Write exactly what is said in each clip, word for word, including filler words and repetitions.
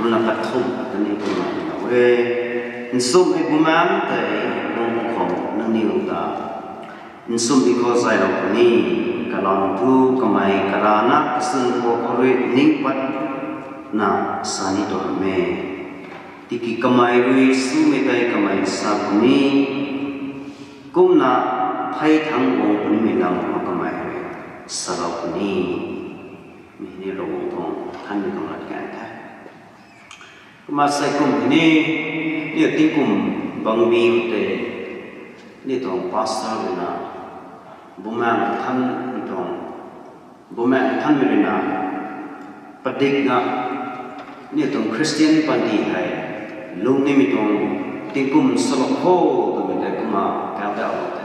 Na kathumh khatni kumna lou e. Nsumhmei Bumaengh tei bung khou nangniw ta nsumhmei khou zaylou puni, kalam thu kamei karana kaswn khou khou rui ning patna sa ni tuang e. Tiki kamei rui sumei tei kamei sa puni, kumna thei thangc guang punimei lam khou kamei rui salou puni. Mi ni Ravguangc tuang thanmei tuang lat kan the. Kumna sei kum ni, ni tingkum bangbi tei, ni tuang pastor rui na, Bumaengh Nthanmei tuang, Bumaengh Nthanmei rui na, padikna, ni tuang Christian panty hei, lung nimei tuang tingkum salou kho, twmei tei kumna kau dau the.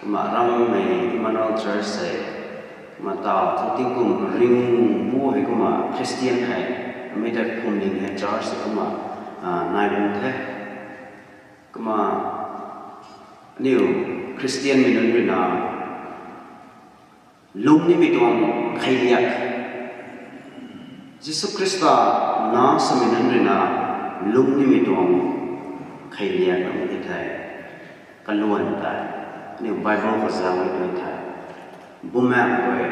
Kumna rammei Emmanuel Church hei, kumna ta thu tingkum ringbu hei kumna Christian hei, amei tei pumling hei church hei kumna, ah, nai bam the. Kumna aniu Christian mei nunc rui na, lung nimei tuang kheiliak, Jisu Khrista na swmei nunc rui na, lung nimei tuang kheiliak ram ti the. Kaluan tei, aniu Bible khou zaeng rui tw the. Bumaengh rui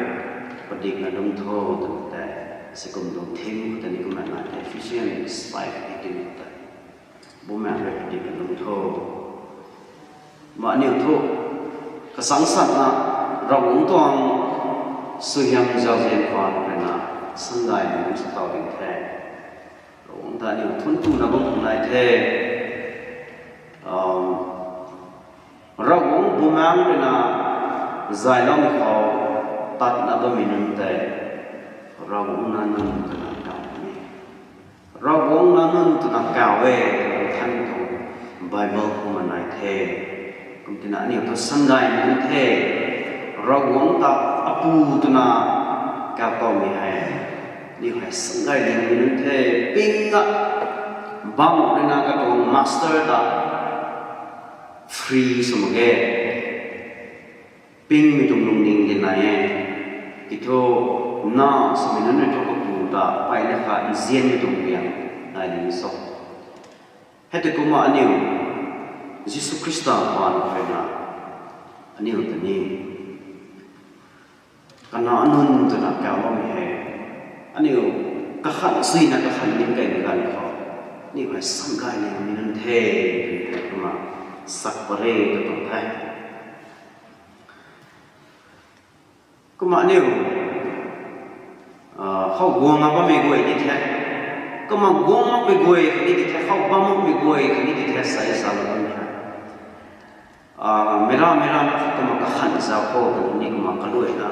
padikna lung tho twmei tei, sikum tuang theme khou tei ni kumna nai the, Ephesians five eighteen khou tei. Bumaengh rui padikna lung tho. Kumna aniu thu, kasang satna, Ravguangc tuang suaihiam zauzian khwan rui na, sangay ni sa taw ding the. Ravguangc ta aniu thuanc kuna bam nai the. Um, Ravguangc Bumaengh rui na, zayloumei khou, tatna bammei nunc tei, Ravguangc nac nunc twna kau ni. Ravguangc nac nunc twna kau e, twna than tuang Bible khou kumna nai the. Kum tina aniu thu sangay nunc the. Ravguangc ta Apu twna kau tawmei hei, aniu hei sangay nunc the. Pingna bam rui na katuang master ta free sw mak ge. Pingmei tuang lungning di nai e. Kiu thu, na swmei nunc rui thu Apu ta peyna kha nzianmei tuang riang nai ni so. Hei tei kumna aniu Jisu Khrista paan khou rui na, aniu ta ni kanac nunc twna kauloumei hei, aniu kakhan suina kakhan ning kaimei ganv khou, aniu hei sangay ni mi nunc the, twna kumna sak pare tw tuang the. Kumna aniu, ah, khou guangna bammei guay di the. Kumna guang makmei guay khatni di the, khou bam makmei guay khatni di the, sa e sa lou bam the. Ah, meic ra meic ra kumna kakhan zau khou twni kumna kaluaina,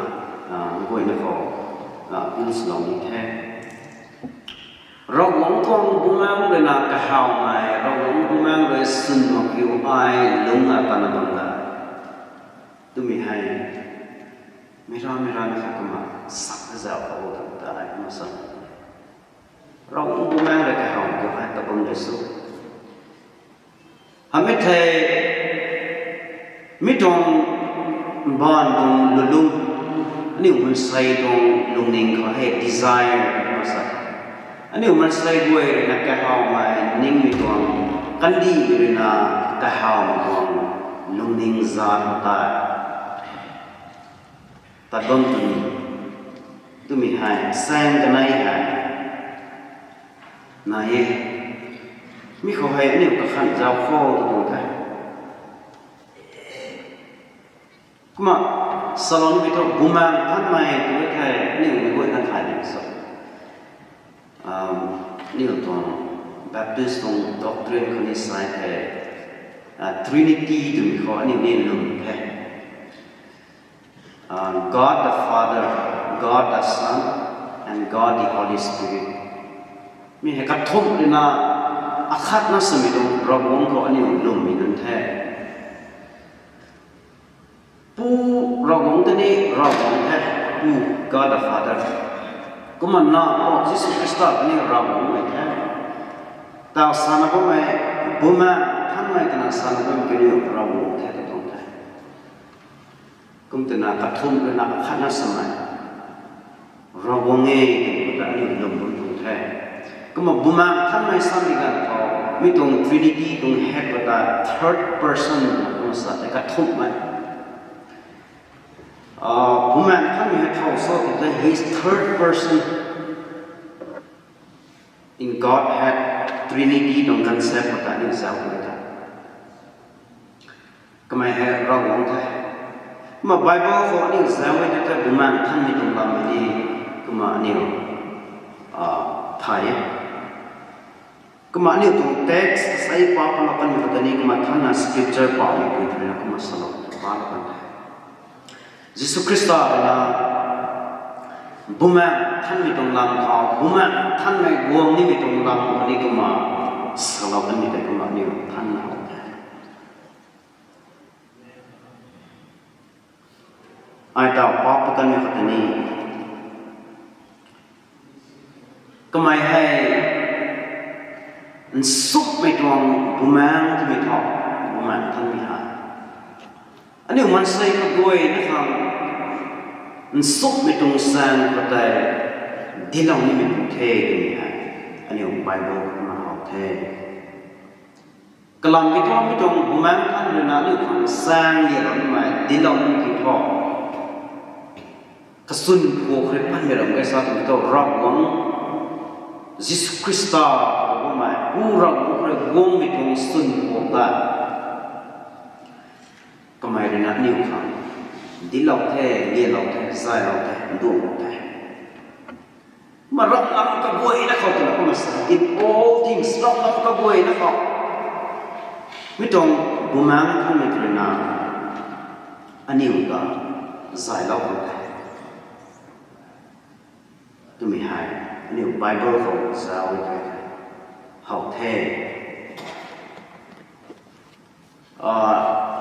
ah, guayna khou, ah, appeal swlou ni the. Ravguangc tuang Bumaengh rui na kahawmei, Ravguangc Bumaengh rui swn mak kiu ai lungna tana bam da twmei hei, meic ra meic ra ni kha kumna sak zau khou twna ta ai kumna sa. Ravguangc Bumaengh rui kahaw kiu ai ta bam de sw. Hamei thei, mi tuang mbaanv tuang lulung, aniu maansei tuang lungning khou hei desire kumna sa. Aniu maansei guay rui na kahawmei ningmei tuang, kandihmei rui na kahawmei tuang lungning zaat khou tei tat bam twni, twmei hei saeng kanei hei nai e. Mi khou hei aniu kakhan zau khou tw tuang the. Kumna salou nimei thu Bumaengh Nthanmei tw e thei aniu mei guayna thay ni so. Um, aniu tuang Baptist tuang doctrine khou ni sa e thei, ah, Trinity twmei khou aniu ni lwm the. Ah, God the Father, God the Son, and God the Holy Spirit. Mi hei kathumh rui na akhatna swmei tuang Ravguangc khou aniu lwmmei nunc the. Pu Ravguangc tei ni Ravguangc the, Pu, God the Father. Kumna Nac khou Jisu Khrista tei ni Ravguangc mei the. Taw sana bammei, Bumaengh Nthanmei twna sana bammei kaniw Ravguangc the tw tuang the. Kum twna kathumh rui na akhatna swmei Ravguangc e twmei ta aniu lwm bam tuang the. Kumna Bumaengh Nthanmei samei ganv khou, mi tuang Trinity tuang head khou ta third person kumna sa tei kathumhmei. Bumaengh Nthanmei hei thow so tw the, he is third person in Godhead, Trinity tuang concept khou ta aniu zauc e ta. Kamei hei Ravguangc the. Kumna Bible khou aniu zauc e tw the Bumaengh Nthanmei tuang lammei ni, kumna aniu thay e. Kumna aniu tuang text sei pa palou kanmei khou ta ni kumna thanna scripture pamei pui twna kumna salou palou kan the. Jisu Khrista rui na Bumaengh Nthanmei tuang lam khou, Bumaengh Nthanmei guang nimei tuang lam khou ni kumna salou kanmei tei kumna aniu thanna how the. Ai taw pa pakanmei khou ta ni, kamei hei nsumhmei tuang Bumaengh twmei thu, Bumaengh Nthanmei hei aniu maansei kaguayna khang nsumhmei tuang saeng khou tei dilou nimei tuang the twmei hei aniu Bible khou kumna how the. Kalam kiu thu mi tuang Bumaengh Nthanmei rui na aniu khang saeng lialou nimei dilou nimei kiu thu, kachwn phuak rui panmei ram kasa twmei thu Ravguangc Jisu Khrista, Ravguangc mei Pu Ravguangc rui guangmei tuang chwn phuak ta kamei rui na aniu khang dilou the, lialou the, zaylou the, nduanglou the. Kumna ram lam kaguayna khou twna kumna sa, in all things, ram lam kaguayna khou mi tuang Bumaengh Nthanmei rui na aniu ta zaylou kan the twmei hei aniu Bible khou zauc e tw the, how the.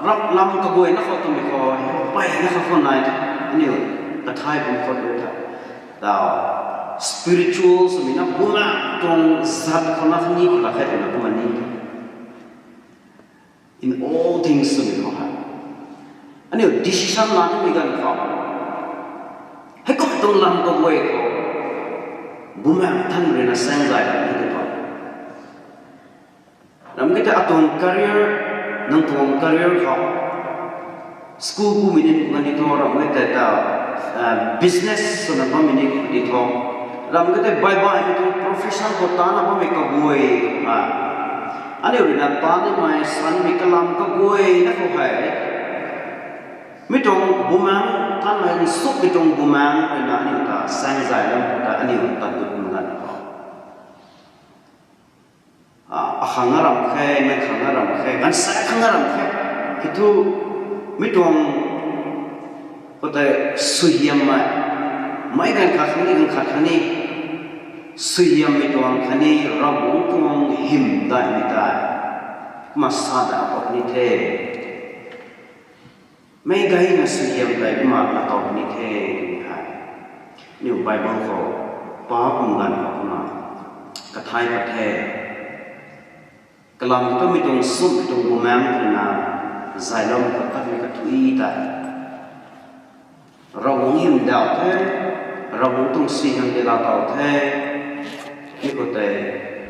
Ram lam kaguayna khou twmei khou, mpeyna khou khou nai the, aniu kathay bam khou tw the. Taw, spiritual swmei na Bumaengh tuang zat khou na khatni khou lak khe twna kumna ni the. In all things swmei khou hei aniu decision la nimei ganv khou, heikum tuang lam kaguay khou Bumaengh Nthanmei rui na saeng zay lam ni tw the. Ram khe tei atuang career, nang tuang career khou, school kumei ni kani thu, ram khe tei ta business swna bammei ni kani thu, ram khe tei baih baihmei tuang profession khou tana bammei kaguay, aniu rui na tanimei sanmei kalam kaguayna khou hei mi tuang Bumaengh Nthanmei, nsumhmei tuang Bumaengh rui na aniu ta saeng zay lam khou ta aniu ta dut mak ganv khou, akhang a ram khe, mei khang a ram khe, ganvsaekc khang a ram khe, kiu thu mi tuang khoutei suaihiammei, meic ganv khat khatni ganv khat khatni suaihiammei tuang khatni Ravguangc tuang hym daihmei tei kumna sa da khou ni the. Meic gayna suaihiam tei kumna latow ni the twmei hei aniu Bible khou pa kum ganv khou kumna kathay pat the. Kalam kiu thu mi tuang sumhmei tuang Bumaengh twna zayloumei khou tatmei kathuic tei Ravguangc hym daw the, Ravguangc tuang suaihiam tei latow the, mi khoutei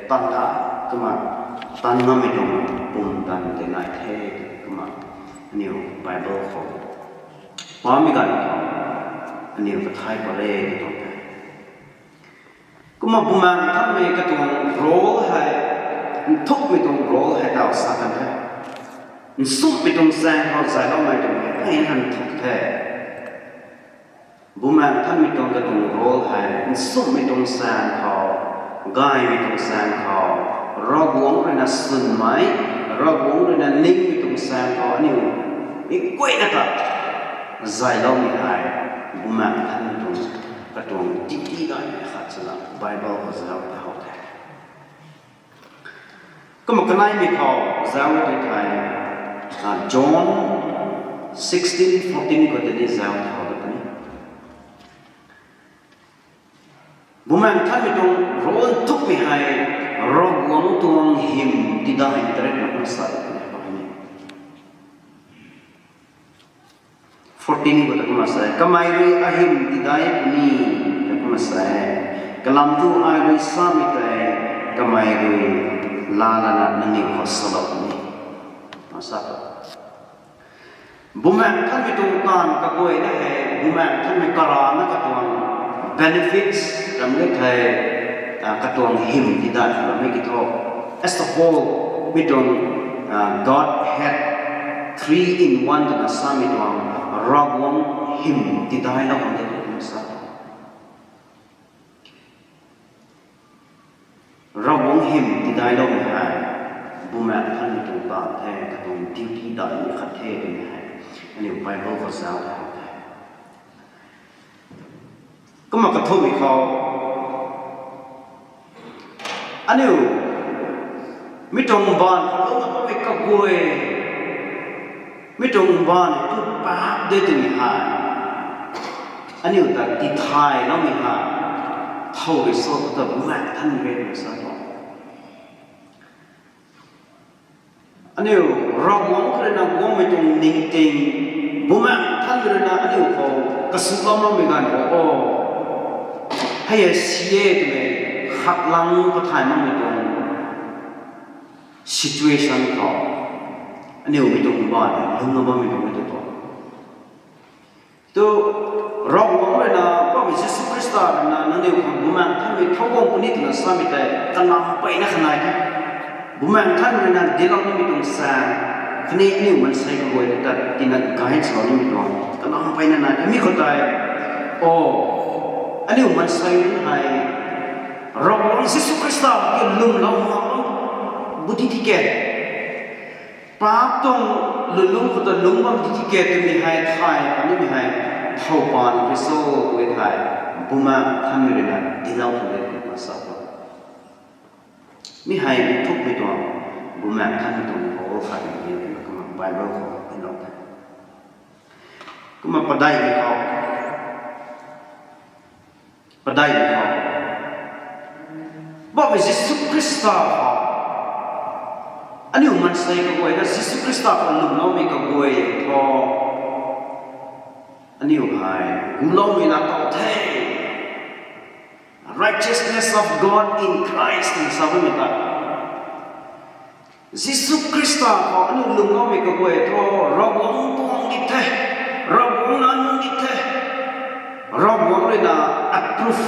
tan ta, kumna tan ngammei tuang pumtan tei nai the, kumna aniu Bible khou pamei ganv khou aniu kathay pat re tw tuang the. Kumna Bumaengh Nthanmei katuang role hei, nthukmei tuang role hei taw sa kan the. Nsumhmei tuang saeng khou zayloumei tuang hei, hei nthuk the. Bumaengh Nthanmei tuang katuang role hei nsumhmei tuang saeng khou, gaymei tuang saeng khou, Ravguangc rui na swnmei, Ravguangc rui na ningmei tuang saeng khou aniu mi guayna ta zayloumei hei Bumaengh Nthanmei tuang katuang titi gaymei khat swna Bible khou zayloumei how the. Kumna kaneimei khou zauc tw thei, John sixteen fourteen khou tei ni zauc thau tw puni. Bumaengh Nthanmei tuang role nthukmei hei Ravguangc tuang hym tidai tei rui na kumna sa tw puni. Fourteen khou ta kumna sa e, kamei rui ahym tidai puni, ta kumna sa e. Kalam thu ai rui samei tei kamei rui laa lana nangniw khou salou puni. Masa ta. Bumaengh Nthanmei tuang taanv kaguayna hei, Bumaengh Nthanmei karana katuang benefits ram le thei, ah, katuang hym tidai ram le ki thu. As a whole, mi tuang, ah, Godhead, three in one twna samei tuang Ravguangc hym tidailou kan de twna sa. Ravguangc hym tidailoumei hei, Bumaengh Nthanmei tuang taanv the, katuang duty daihmei khat the twmei hei, aniu Bible khou zauc how the. Kumna kathumhmei khou, aniu, mi tuang baanv khou lungc bammei kaguay, mi tuang baanv tu paap de twmei hei, aniu ta tithayloumei hei, thow rui so ta Bumaengh Nthanmei rui sa tuang. Aniu, Ravguangc khou rui na guangmei tuang ningting, Bumaengh Nthanmei rui na aniu khou kasukloumei ganv khou o, hei e si e twmei, khaklang kathay makmei tuang situation khou, aniu mi tuang baanv lungna bammei tuang mi tu tuang. Tu, Ravguangc rui na, Poubauhmei Jisu Khrista rui na, nangniw khang Bumaengh Nthanmei thow guang puni twna samei tei, kalam mpeyna khanai the. Bumaengh Nthanmei rui na dinclou nimei tuang saeng, khatni aniu maansei kaguay ta tina guide swlou nimei tuang, kalam mpeyna nai the mi khou tei. O, aniu maansei nunc hei, Ravguangc Jisu Khrista ki lwmlou mak bam, bu ti ti ke. Paap tuang lwnlung khou ta lungc bam ti ti ke twmei hei thay, kanimei hei, thow paan Khrista guay thei, Bumaengh Nthanmei rui na dinclou khou de twna sa tuang. Mi hei nthukmei tuang, Bumaengh Nthanmei tuang pawl khat ni e twna kumna Bible khou dinclou the. Kumna padeihmei khou, padeihmei khou, Poubauhmei Jisu Khrista khou, aniu maansei kaguayna Jisu Khrista khou lwmloumei kaguay thu, aniu hei guloumei na tow the. Righteousness of God in Christ twna sa bammei ta, Jisu Khrista khou aniu lwmloumei kaguay thu, Ravguangc tuang di the, Ravguangc na nunc di the, Ravguangc rui na approve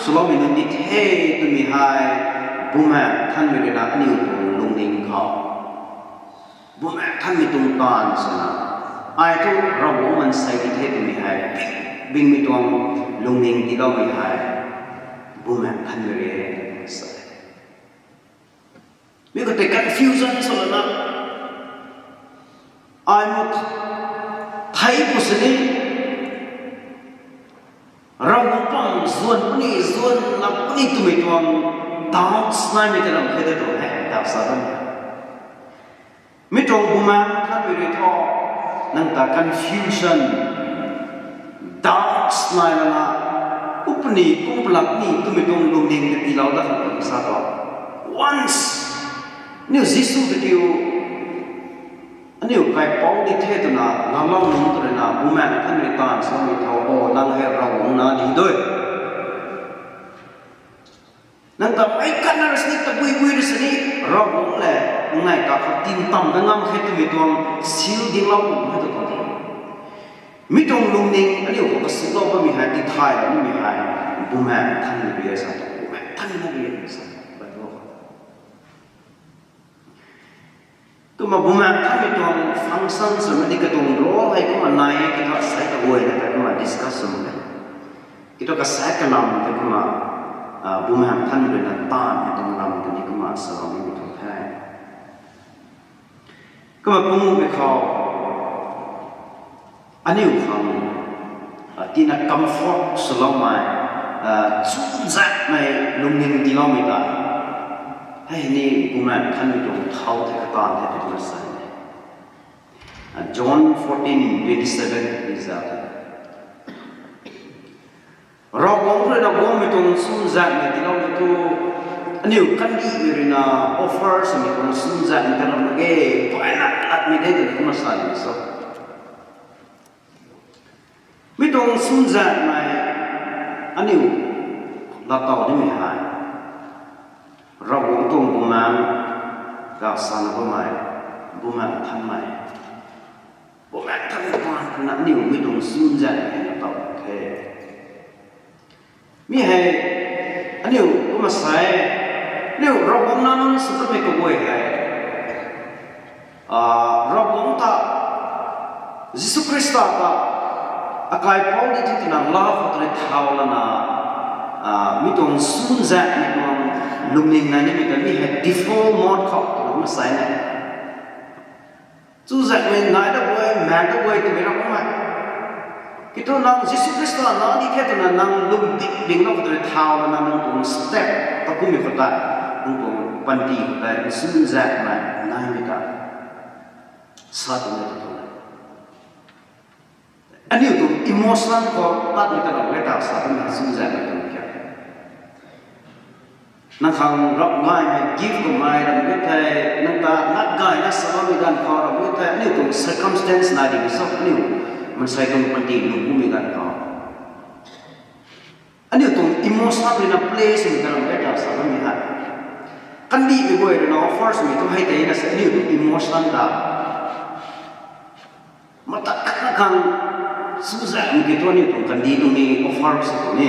swloumei nunc di the twmei hei, Bumaengh Nthanmei rui na aniu tuang lungning khou, Bumaengh Nthanmei tuang taanv swna, ai thu Ravguangc maansei di the twmei hei, bing, bingmei tuang lungning tiiloumei hei, Bumaengh Nthanmei rui e twna sa. Mi khou tei confusion sw lana, ai mu thei pu sini, Ravguangc pam zuan puni, zuan lak puni twmei tuang doubts naimei tei lam khe de tuang he, doubt sa bam. Mi tuang Bumaengh Nthanmei rui thu, nang ta confusion, doubts nai lana, kum puni, kum palak ni twmei tuang lungning ta tiilou dat khang twna sa tuang. Once, aniu Jisu ta kiu, aniu kaipouc di the twna, laalou nunc ta rui na, Bumaengh Nthanmei taanv swmei thu, o, nang hei Ravguangc na di dui. Nang ta meic kanna rui sini, tabui bui rui sini, Ravguangc le, nang nai ta khou tin tam da ngam khe twmei tuang, seal dinclou kum khe tu tuang. Mi tuang lungning, aniu khou kasuklou bammei hei, tithaylou nimei hei, Bumaengh Nthanmei rui e sa tuang, Bumaengh Nthanmei rui e sa tuang, Bible khou. Kumna Bumaengh Nthanmei tuang function swmei di katuang role hei kumna nai e, kiu thu kasai kaguayna ta kumna discuss swmei e. Kiu thu kasai kalam tei kumna, ah, Bumaengh Nthanmei rui na taanv hei tuang lam tei ni kumna salou nimei tuang the. Kumna panguhmei khou, aniu khang, ah, tina comfort swloumei, ah, chunzakmei lungning tiiloumei ta, hei ni Bumaengh Nthanmei tuang thow the, kataanv the twna sa e. Ah, John fourteen twenty-seven is that Ravguangc rui na guangmei tuang chunzakmei tiiloumei thu, aniu kandihmei rui na offer swmei tuang chunzakmei ta ram mak ge, payna latmei de twna kumna sa ni so. Mi tuang chunzakmei, aniu Latau nimei hei Ravguangc tuang Bumaengh, gasana bammei, Bumaengh Nthanmei, Bumaengh Nthanmei paan khou na aniu mi tuang chuzaenghmei hei latau the. Mi hei aniu kumna sa e, aniu Ravguangc nac nunc sw tatmei kaguay hei, Ravguangc ta, Jisu Khrista ta, akaipouc di thei twna laa khou tei thau lana, mi tuang chuzaenghmei tuang lungning nai nimei ta mi hei default mode khou twna kumna sa e. Chuzaenghmei nai dat guay, maek dat guay twmei ram kumna, kiu thu nang Jisu Khrista nac di the twna nang lung ding dinglou khou tei thau lana nang tuang step ta kummei khou tei, nang tuang panty khou tei chuzaenghmei naimei ta sa tuang e tu tuang e. Aniu tuang emotion khou tatmei ta ram e ta sa tuang e chuzaenghmei tuang kha. Nang khang ram gaymei gift kummei ram e thei, nang ta lat gayna sa bammei ganv khou ram e thei, aniu tuang circumstance nai ding so aniu maansei tuang panty lung kummei ganv khou aniu tuang emotion ruina play swmei ta ram e ta sa bammei hei, kandihmei guay ruina offer swmei tu hei tei na sa aniu tuang emotion ta mata khatna khang chuzaenghmei kiu thu aniu tuang kandih tuang ni offer sw tu ni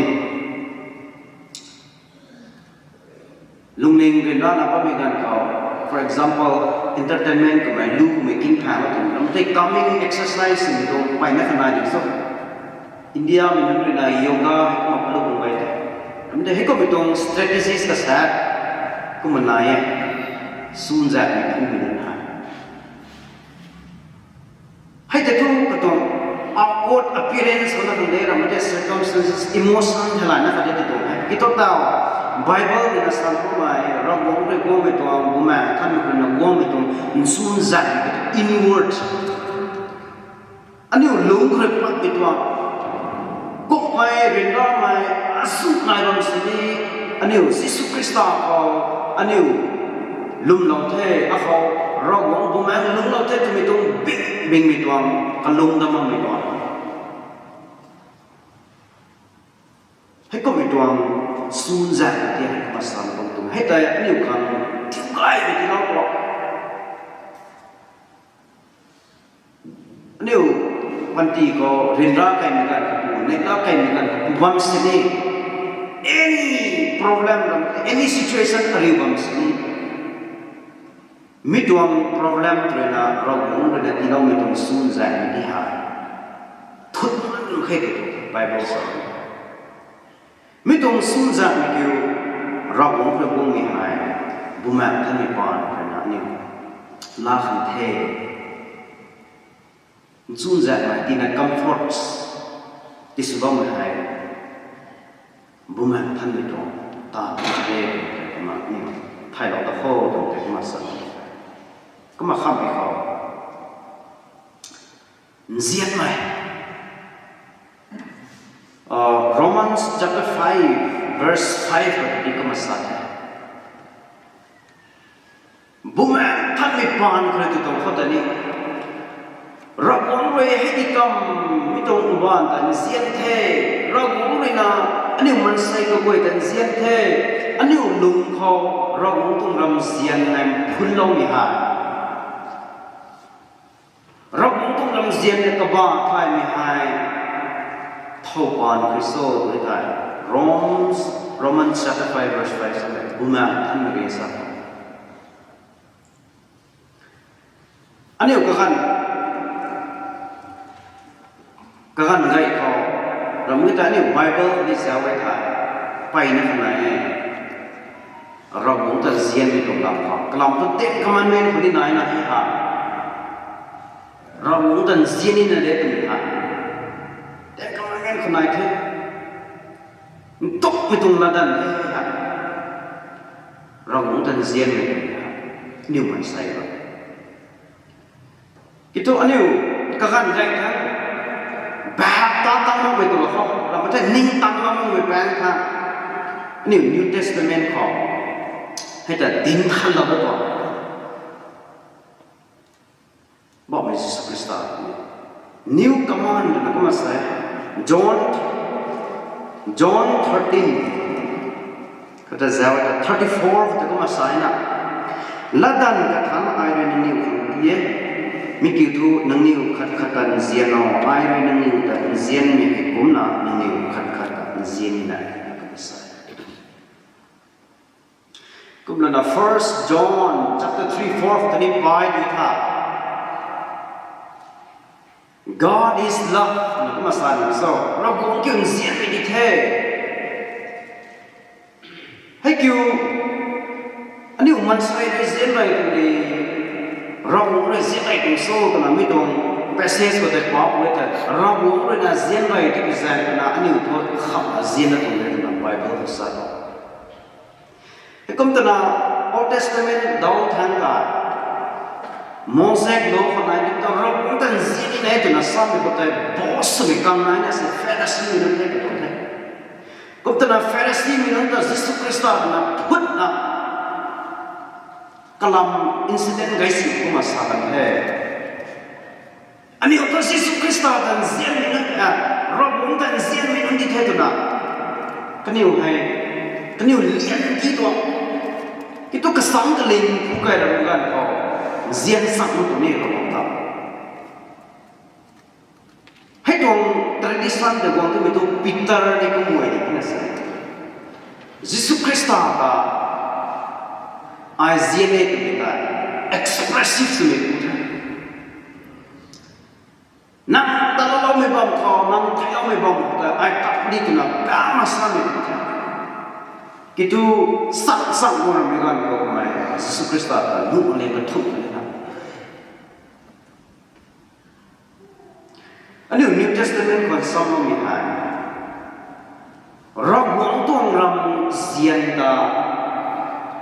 lungning ryanrana bammei ganv khou, for example, entertainment kummei, lu kummei king phaeng la tuang ram tei, calming exercise swmei tuang mpeyna kha nai ding so, Indiamei nunc ruina yoga hei kumna palu kummei tei, ram tei hei kummei tuang strategies kasa kumna nai e, chuzaenghmei kummei nunc hei. Hei tei thu katuang outward appearance khou na tuang de, ram tei circumstances, emotion hei layna kha de tei tuang hei. Kiu thu tau, Bible ruina sa kummei, Ravguangc rui guangmei tuang, Bumaengh Nthanmei ruina guangmei tuang chuzaenghmei kiu thu inward, aniu lungc khou rui patmei tuang, kummei, ryanramei, azu nai bam sini, aniu Jisu Khrista khou aniu lwmlou the, akhou Ravguangc Bumaengh lungclou the twmei tuang bing bingmei tuang, kalung dat makmei tuang, hei kummei tuang chuzaenghmei ti hei kumna sana bam tuang hei tei aniu khang thiu gaymei tiilou khou, aniu panty khou ryanra kaimei ganv khou pu, neihla kaimei ganv khou pu bam sini, any problem ram, any situation ariu bam sini, mi tuang problem ruina Ravguangc ruina tiiloumei tuang chuzaenghmei ti hei thut man khe tei tu Bible sa. Mi tuang chuzaenghmei kiu, Ravguangc rui guangmei hei, Bumaengh Nthanmei paan ruina aniu laa khang the. Chuzaenghmei tina comfort tisw bammei hei, Bumaengh Nthanmei tuang taanv the, kumna aniu thaylou ta kho tuang tei kumna sa, kumna khammei khou nzianmei, Romans chapter five, verse five khou tei kumna sa the. Bumaengh Nthanmei paan khou rui tu tuang khou ta ni, Ravguangc rui hei di kam, mi tuang mbaanv ta nzian the, Ravguangc ruina aniu maansei kaguay ta nzian the, aniu lung khou Ravguangc tuang ramzian hei phunloumei hei, Ravguangc tuang ramzian na kaba thaymei hei thow paan Khrista e thei, Romans, Romans chapter five verse five sa e, Bumaengh Nthanmei rui sa. Aniu kaganv, kaganv gay khou, ram e thei aniu Bible ni sa e thei, mpeyna kha nai e. Ravguangc ta nzianmei tuang lam khou, kalam thu Ten Commandment khou ni naina the ha. Ravguangc ta nzian nina de twmei ha. Ten Commandment khou nai the. Ntukmei tuang latdanv the ha. Ravguangc ta nzianmei tuang ha. Aniu maansei ba kiu thu aniu kaganv gay thangc, bap ta tang makmei tu la khou, ram e thei ningtang makmei paeng thangc, aniu New Testament khou hei ta dinc thanlou da tuang Bauhmei Jisu Khrista, new command na kumna sa e, John, John thirteen, Kata zau ta thirty four khou ta kumna sa na, latdanv kathanc ai rui nangniw khang tii e. Mi kiu thu nangniw khat khat ta nzian o, ai rui nangniw ta nzianmei hei kumna nangniw khat khat ta nzian na, kumna sa. Kumna na First John chapter three four khou ta ni pai di tha. God is love, na kumna sa ni so, Ravguangc kiu nzianmei di the. Hei kiu, aniu maansei rui nzian rey tuang ni, Ravguangc rui nzian rey tuang so twna mi tuang passage khou tei pau e the, Ravguangc rui na nzian rey ti zaeng twna aniu thu khamna nzian na tuang e twna Bible khou sa. Heikum twna Old Testament dau thangc ta, Moses law khou nai ni ta Ravguangc ta nzian ni e twna samei khou tei boss swmei kang nai na se Pharisimei nunc the tuang the. Kum twna Pharisimei nunc ta Jisu Khrista twna phutna kalam incident gay si kumna sa kan the. Aniu ta Jisu Khrista ta nzianmei nunc, Ravguangc ta nzianmei nunc di the twna, kaniw hei, kaniw lian ki tuang, kiu thu kasang kaling phu kai ram ganv khou nzian sang tu ni Ravguangc ta. Hei tuang tradition tei guang twmei tu Peter ni kumna di na sa, Jisu Khrista ta ai nzian e twmei ta expressive swmei pu the. Nang ta laloumei bam khou, nang theicloumei bam khou ta ai tat di twna bam na samei pu the. Kiu thu sang sang guang ramei ganv khou kamei Jisu Khrista ta lu le kathumh le na. Aniu New Testament khou samloumei hei, Ravguangc tuang ram nzian ta,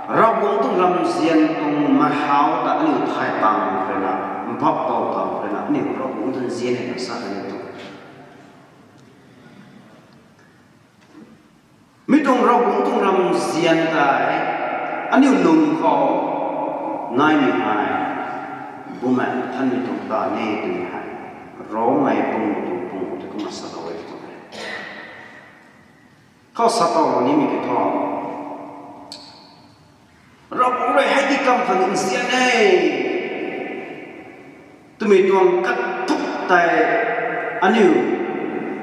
Ravguangc tuang ram nzian tuang mahau ta aniu thay tang khou rui na, mbak bau tang khou rui na, aniu Ravguangc tuang nzian hei na sa aniu tu. Mi tuang Ravguangc tuang ram nzian tei aniu lung khou naimei hei, Bumaengh Nthanmei tuang ta ni twmei hei, Rommei pung tuang pung tei kumna sa tau e tuang e. Khou sa tau nimei kiu thu, Ravguangc rui hei di kam khang nzian e twmei tuang kathuk tei aniu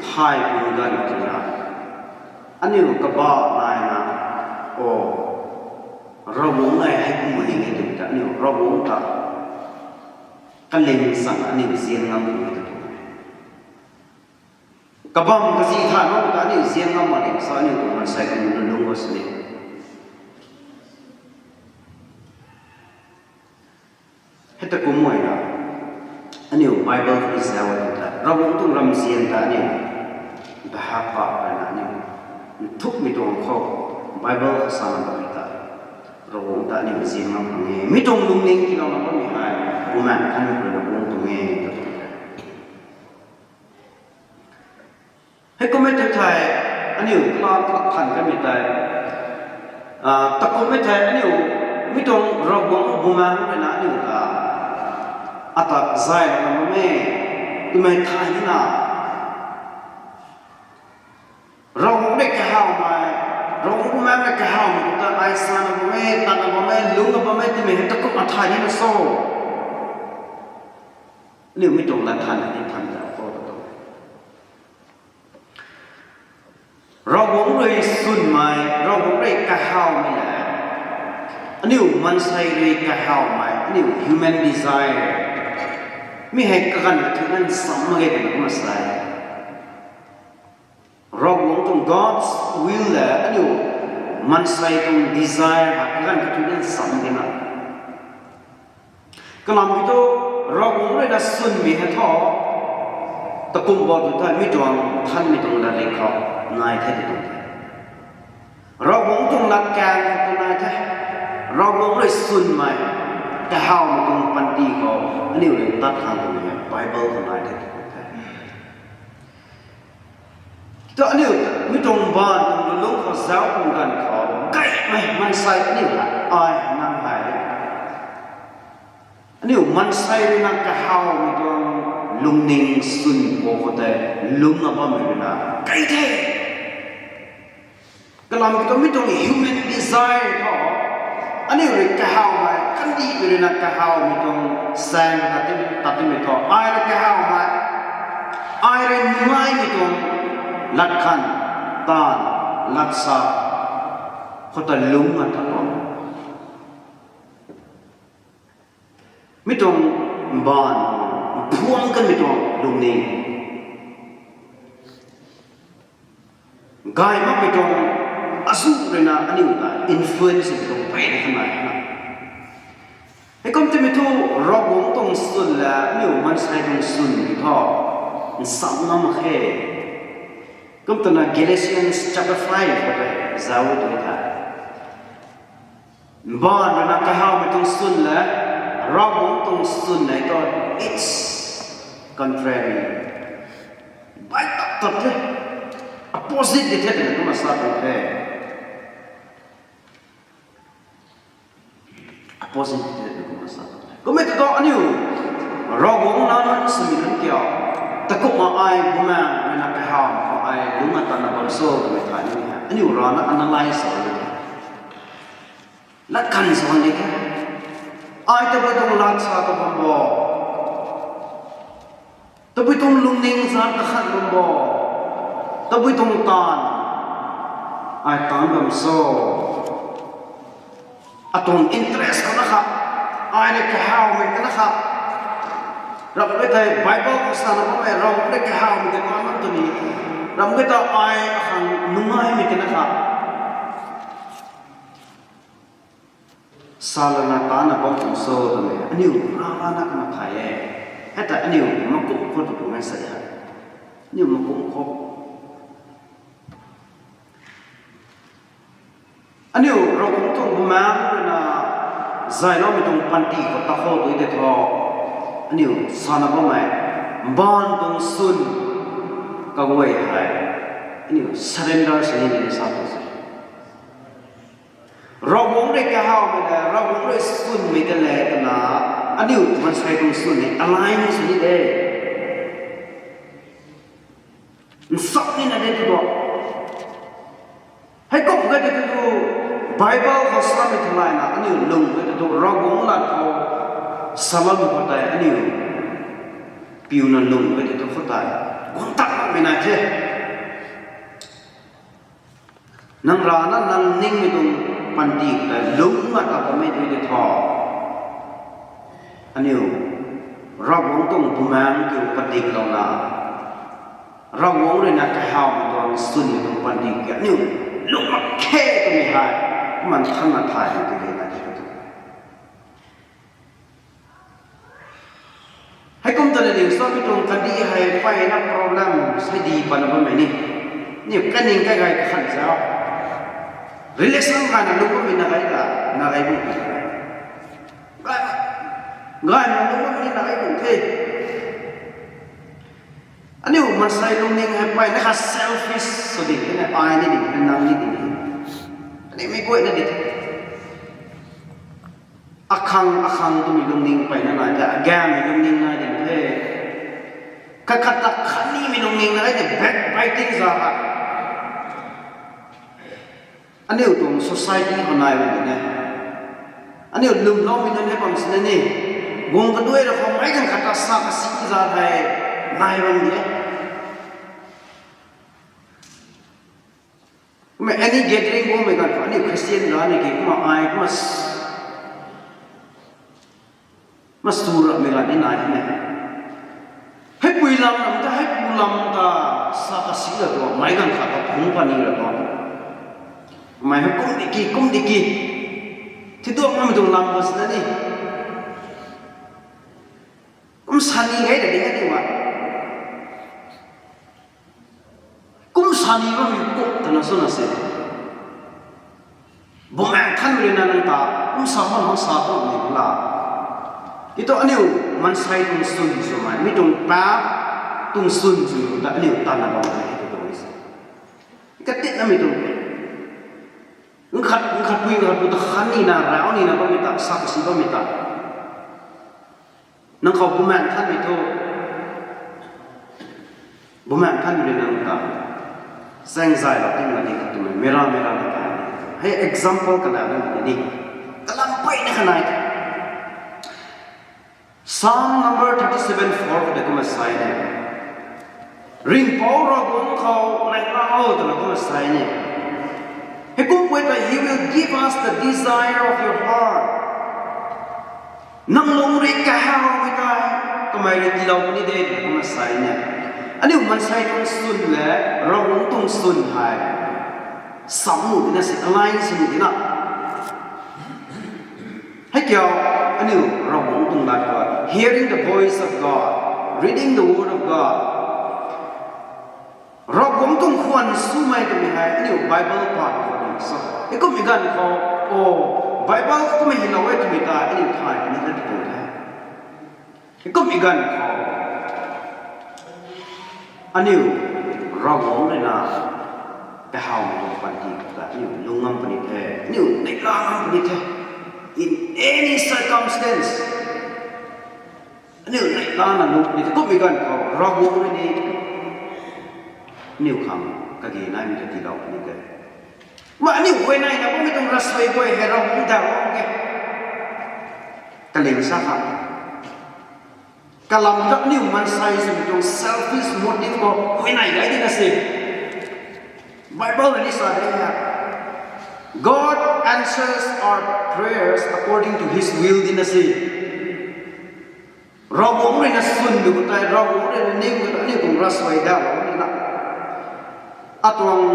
thay puni ganv twna, aniu kabah naina, o, Ravguangc nei hei kumna ning e twmei ta aniu Ravguangc ta kaling sang aniu nzian ngam puni ta tuang e. Kabam kazi thay mak ta aniu nzian ngam mak ni sa aniu tuang maansei tuang lungning khou sini. Hei ta kumna, aniu Bible khou zauc ta, Ravguangc tuang ram nzian ta aniu, bahak pa rana aniu, nthukmei tuang khou, Bible khou sana bammei ta, Ravguangc ta aniu nzian ngam khang e. Mi tuang lungning tiilouna bammei hei, Bumaengh Nthanmei rui na guang tuang e, ta tuang e. Heikummei tu thei, aniu kala khat than kamei tei, takumhmei thei aniu, mi tuang Ravguangc Bumaengh rui na aniu ta, ata zay lana bam e, twmei thay nina. Ravguangc rui kahawmei, Ravguangc Bumaengh rui kahawmei ta ai sana bam e, tatna bam e, lungna bam e twmei hei takumh a thay nina so. Aniu mi tuang lat than ni than ta khou ta tuang. Ravguangc rui swnmei, Ravguangc rui kahawmei le, aniu maansei rui kahawmei, aniu human desire, mi hei kaganv kathuicna nsam mak ge twna kumna sa e. Ravguangc tuang God's will le aniu maansei tuang desire hei kaganv kathuicna nsam mak ge na. Kalam kiu thu, Ravguangc rui na swnmei hei thu, takumh bou tu thei mi tuang nthanmei tuang latrik khou nai the tu tuang the. Ravguangc tuang latkaeng khou tu nai the. Ravguangc rui swnmei, kahawmei tuang panty khou aniu rui tat khang twmei Bible khou nai the tu tuang the. Tu aniu, mi tuang baanv tuang lungc khou zauc pun ganv khou, gaymei maansei aniu la, ai nang hei, aniu maansei rui na kahawmei tuang lungning swn khou khou tei, lungna bammei rui na gay the. Kalam ki tuang mi tuang human desire tho. Aniu rui kahawmei, kandih rui na kahawmei tuang sang ta ti, ta timei tho. Ai rui kahawmei, ai rui nungaimei tuang lat khan, taanv, lat sa, khou ta lung a ta tho. Mi tuang mbaanv, phuang kanmei tuang lungning. Gay makmei tuang azuh rui na aniu ta influence mei tuang peyna kanai na. Heikum timei thu Ravguangc tuang swn le aniu maansei tuang swn mei thu nsam ngam mak khe. Kum twna Galatians chapter five khou tei zauc tw the. Mbaanv rui na kahawmei tuang swn le Ravguangc tuang swn nei tu, it's contrary. Baih tap tap the. Opposite di the twna kumna sa tuang the. Opposite di the twna kumna sa tuang the. Kummei tu tu aniu Ravguangc nac nunc swmei nunc kiu, takumhna ai bumaengh rui na kahawmei khou ai lungc a tatna bam cho twmei thay ni he. Aniu rana analyze sw ni the. Lat khan sw ni the. Ai tabui tuang lat sa ta bam bo, tabui tuang lungning zan kakhat bam bo, tabui tuang taanv ai taanc bam cho. Atuang interest kana kha, ai rui kahawmei kana kha. Ramh e thei Bible khou sana bammei Ravguangc rui kahawmei ta taanc bam tw ni. Ramh e ta ai akhang nungaimei kana kha. Salana taanna bam tuang cho twmei aniu rarana kumna thay e. Hei ta aniu makumh khou tu kumna sa e. Aniu makumh khou aniu Ravguangc tuang bumaengh rui na zayloumei tuang panty khou ta khou tu tei thu, aniu sana bammei mbaanv tuang swn kaguay hei aniu surrender sw ni ni sa tu se. Ravguangc rui kahawmei le Ravguangc rui swnmei ta le twna aniu maansei tuang swn ni align sw ni de. Nsap nina de tu bo. Heikum ka tei tu tu Bible khou samei thalaina aniu lung ka tei tu Ravguangc lat khou salam khou tei aniu piuna lung ka tei tu khou tei guang takmei nai the. Nang rana nang ningmei tuang panty khou tei lungc mak ta bammei tei tei thu, aniu Ravguangc tuang bumaengh kiu padiklouna, Ravguangc rui na kahawmei tuang swnmei tuang panty kiu aniu lungc mak khe twmei hei, man thanna thay ni tei na tei tu. Heikum ta le ling samei tuang kandih hei peyna problem sadi patna bammei ni. Ni kaning kai gay kakhan zau. Relation gayna lungc bammei na gay ta, na gay bu. Gay, gayna lungc bammei ni na gay bu the. Aniu maansei lungning hei peyna kha selfish sw ding the, ai ni ding the, nang ni ding the. Aniu mei guayna di the. Akhang akhang twmei lungning peyna nai the, agammei lungning nai ding the. Kakhat ta khatnimei lungning nai the, backbiting za ha. Aniu tuang society khou nai bam ni e. Aniu lwmloumei nunc hei bam sini ni, guang kaduai ra khou meic ganv khat ta sa kasi za hei nai bam ni e. Kumna any gathering guangmei ganv khou aniu Christian ra ni ki kumna ai kumna s-, ma su ramei ganv ni nai ni e. Heipui lam lam ta, heipu lam ta, sa kasi ra tu, meic ganv khat ta phungc pat ni ra tu. Mei hei kum di ki, kum di ki. Thi tuang mamei tuang lam khou sini ni. Kum sa ni gay ta ding a ni wa. Kum sa ni bammei kum twna swna se. Bumaengh Nthanmei rui na nang ta kum sa khou nang sa tuang ni la. Ki tu aniu maansei tuang swn swmei, mi tuang paap tuang swn sw ta aniu tanna bam ni tu tuang se. Katitnamei tuang pe. Nkhat, nkhat pui, nkhat pu ta khan nina, rau nina bammei ta, sa kasi bammei ta. Nang khou Bumaengh Nthanmei thu, Bumaengh Nthanmei rui nang ta Zaeng zay la ting la ni katuang mei mera mera na kai ni. Hei example kana ni ni. Kalam pey na kanai. Psalm number thirty-seven four ka de kumna sa e ne. Ringhpouc Ravguangc khou nai lau twna kumna sa e ne. Hei kum pui ta, He will give us the desire of your heart. Nang lung rui kahawmei tei kamei rui tiilou puni de twna kumna sa e ne. Aniu maansei tuang swn le Ravguangc tuang swn hei sam nuh tina si, align sw nuh tina. Hei kiu, aniu Ravguangc tuang lat khou, hearing the voice of God, reading the word of God. Ravguangc tuang khwan swmei twmei hei aniu Bible pat khou ni sa. Hei kummei ganv khou, o, Bible kummei hylou e twmei ta aniu thay puni ta tu the. Hei kummei ganv khou, aniu Ravguangc rui na kahawmei tuang panty khou ta aniu lung ngam puni the, aniu neihla ngam puni the. In any circumstance, aniu neihlana lung puni the. Kummei ganv khou Ravguangc rui ni aniu khang kage naimei ta tiilou puni the. Kumna aniu huayneyna bammei tuang ravsuai guay hei Ravguangc daw lam ke. Kaling sa kha. Kalam ta aniu maansei swmei tuang selfish motive khou huayney gay dina si. Bible rui ni sa de ha. God answers our prayers according to His will dina si. Ravguangc rui na swn du khou tei, Ravguangc rui na ning khou tei aniu tuang ravsuai daw lou nina. Atuang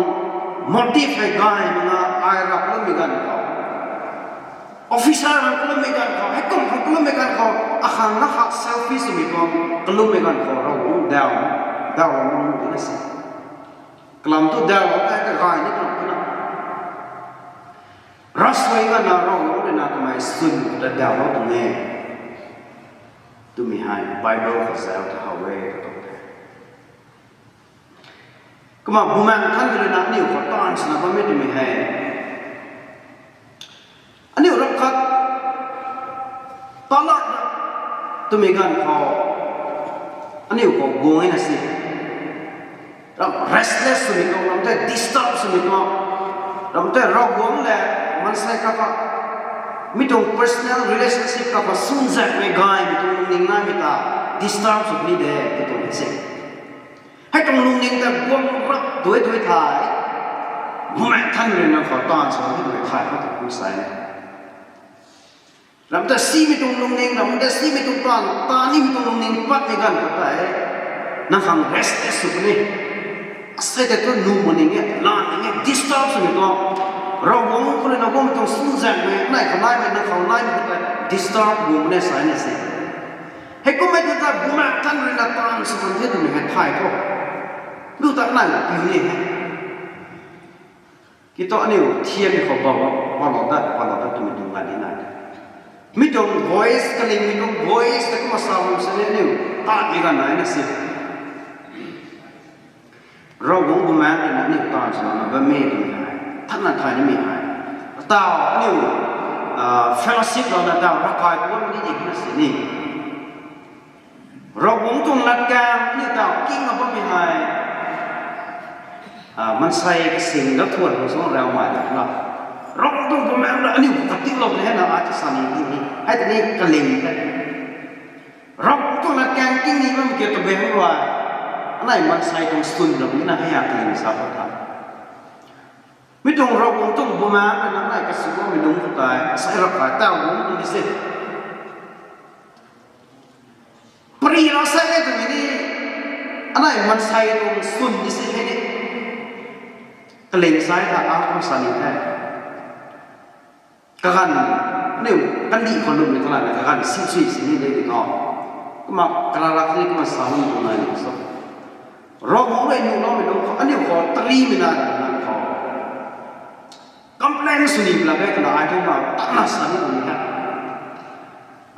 motive hei gay mana ai rap loumei ganv khou, officer khang kalummei ganv khou, heikum khang kalummei ganv khou, akhang na kha selfish swmei tuang kalummei ganv khou Ravguangc daw, daw lou nina si. Kalam tu daw lou tei kagay ni tuang twna. Ravsuai ganv na Ravguangc rui na kamei swn ta daw lou tuang e twmei hei Bible khou zauc ta how e katuang the. Kumna Bumaengh Nthanmei rui na aniu khou taanv swna bammei twmei hei, aniu ram khat talatna twmei ganv khou aniu khou guang e na si. Ram restless swmei tuang, ram tei disturb swmei tuang, ram tei Ravguangc le maansei kha kha, mi tuang personal relationship kha kha sunzaekmei gaymei tuang lungning naimei ta disturb sw puni de tw tuang si. Hei tuang lungning ta guang rap dui dui thei, Bumaengh Nthanmei rui na khou taanv sw hei dui thay khou tu kum sa e. Ram ta simei tuang lungning, ram ta simei tuang taanv, taanv nimei tuang lungning patmei ganv khou tei, nang khang restless sw puni. Asei tei tu nuh maning e, lan ning e, disturb swmei tuang. Ravguangc khou rui na guangmei tuang sunzaekmei, nai khou naimei, nang khou naimei khou tei disturb guang puni sa e na si. Heikummei tu ta Bumaengh Nthanmei rui na taanv sw kan the twmei hei thay khou, lu ta nai piu ni he. Kiu thu aniu thiammei khou bam, bam lou dat, bam lou dat twmei tuang ganv ni nai. Mi tuang voice, kalingmei tuang voice ta kumna sa bam sini aniu tatmei ganv nai na si. Ravguangc Bumaengh rui na aniu taanv swna bammei twmei hei, thanna thay nimei hei, ataw aniu fellowship louna taw ravkai guangmei ni di na sini. Ravguangc tuang latkaeng aniu taw kingna bammei hei, maansei kasing lathuan khou suang raumei na, Ravguangc tuang Bumaengh rui aniu khou katiulou ni hei na ai ta sa ni di ni hei tini kaling the. Ravguangc tuang latkaeng king ni bammei kiu tabui hang rui, anei maansei tuang swn ram ni na hei a kaling sa khou tha. Mi tuang Ravguangc tuang Bumaengh rui na anei kasing bammei nunc khou tei asei ravkai taw nunc ni si. Pari ra sa e twmei ni, anei maansei tuang swn ni si hei ni. Kaling sa e tha a kum sa ni the. Kaganv, aniu kandih khou lwmmei khou lana kaganv si sui sini de di tho. Kumna kararak ni kumna sa lum tuang nai ni so. Ravguangc rui nuhloumei nunc khou aniu khou tarimei na ni nang khou complain sw ni la e twna ai tuang na tatna sa ni ni ha.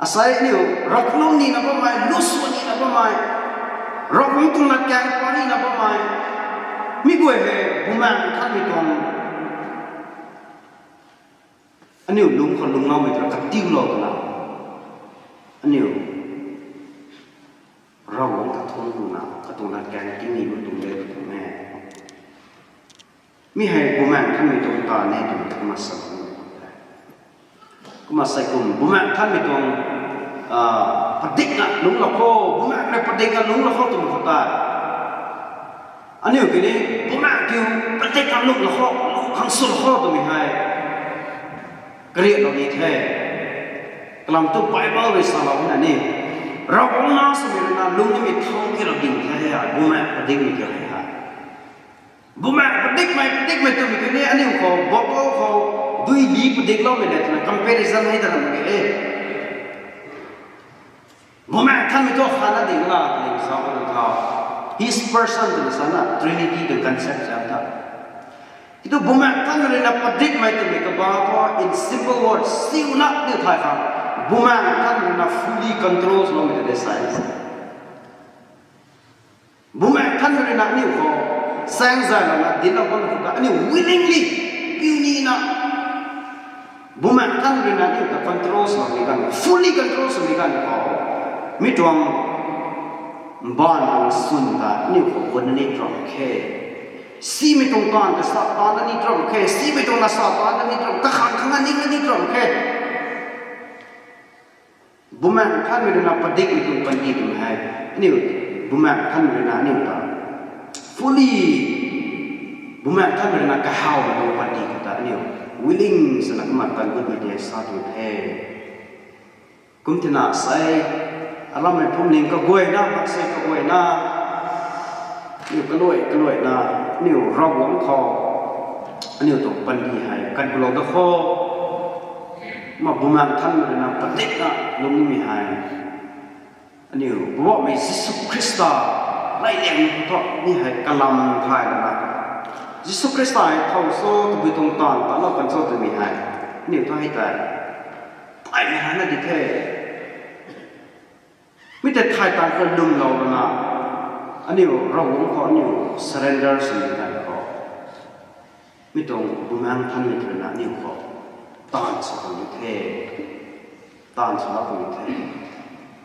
Asei aniu ravlum nina bammei, luswa nina bammei, Ravguangc tuang latkaeng pa nina bammei, mi guay hei Bumaengh Nthanmei tuang aniu lungc khou lungcloumei tu katiulou twna, aniu Ravguangc ta thuanc luna katuang latkaeng king ni bam tuang de tuang e. Mi hei Bumaengh Nthanmei tuang taanv e twmei kumna sa e. Kumna sa kum Bumaengh Nthanmei tuang, ah, padikna lungc lak kho, Bumaengh rui padikna lungc lak kho twmei khou tei, aniu kini Bumaengh kiu padikna lungc lak kho, lungc khang sw lak kho twmei hei kariaklou ni the. Kalam thu Bible rui salou na ni, Ravguangc nac swmei rui na lungc nimei thau ki ra ding the, Bumaengh padikmei kiu hei. Bumaengh padikmei, padikmei twmei kini aniu khou bottle khou dui li padikloumei le twna comparison hei ta ram e. Bumaengh Nthanmei thu khana ding la twna sa khou tha, His person twna sana Trinity tuang concept sa tha. Kiu thu Bumaengh Nthanmei rui na padikmei twmei kabah thu in simple words, siu na niw thay khang, Bumaengh Nthanmei rui na fully control swloumei ta de sa e. Bumaengh Nthanmei rui na aniu khou saengzay lana dinclou bam khou ta aniu willingly, piu nina, Bumaengh Nthanmei rui na aniu ta control swmei ganv, fully control swmei ganv khou, mi tuang mbaanv tuang swn ta aniu khou gun ni tuang khe. Simei tuang taanv ta sa taanv ni tuang khe, simei tuang na sa taanv ni tuang, kakhang khang ni ni tuang khe. Bumaengh Nthanmei rui na padikmei tuang panty twmei hei, aniu Bumaengh Nthanmei rui na aniu ta fully, Bumaengh Nthanmei rui na kahawmei tuang panty khou ta aniu willing swna kumna tan gutmei tei sa tu the. Kum tina sei, alammei phuamling kaguayna, maansei kaguayna, aniu kaluai kaluaina, aniu Ravguangc khou aniu tuang panty hei kan kulou da kho. Kumna Bumaengh Nthanmei rui na padikna lungc nimei hei, aniu Poubauhmei Jisu Khrista lay liang thu ni hei kalam thay lana, Jisu Khrista hei thow cho, tabui tuang taanv talou kan cho twmei hei aniu thu hei tei, tei mei hei na di the. Mi tei thay tan khou lwmlou lana, aniu Ravguangc khou aniu surrender swmei ganv khou, mi tuang Bumaengh Nthanmei rui na aniu khou taanv sa tuang di the. Taanv salou tuang di the.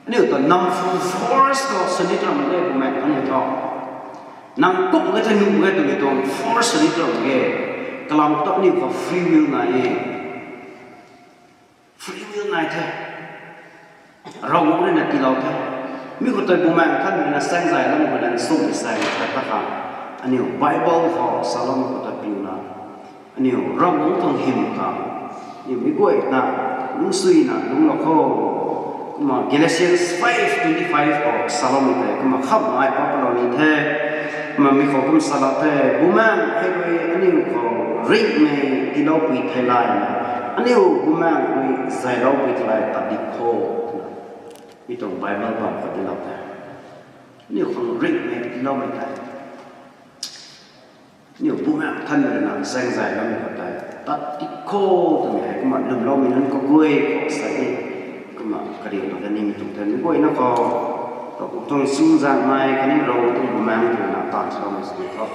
Aniu ta nang force khou sw ni tuang de, Bumaengh Nthanmei thu. Nang kum ge the, nuh ge twmei tuang force sw ni tuang de. Kalam thu aniu khou free will nai e. Free will nai the. Ravguangc rui na tiilou the. Mi khou tei Bumaengh Nthanmei rui na saengzay lana, Bumaengh Nthanmei saeng ta ta khang, aniu Bible khou saloumei khou ta piuna, aniu Ravguangc tuang hym khang, aniu mi guayna lungcsuina lungclou kho. Kumna Galatians five twenty five khou saloumei tei kumna khamh nai paplou ni the. Kumna mi khou kum salou the, Bumaengh hei rui aniu khou ringhmei tiiloupui theilayna, aniu Bumaengh rui zayloupui thei lay tat di kho. Mi tuang Bible bam khou tiilou the. Aniu khang ringhmei tiiloumei tei, aniu Bumaengh Nthanmei rui na saengzay loumei khou tei tat di kho twmei hei kumna lwmloumei nunc kaguay khou sa e. Kumna kariulou da nimei tuang the, mi guayna khou, Ravguangc tuang chuzaenghmei khatni Ravguangc tuang Bumaengh rui na taanv saloumei sw tho.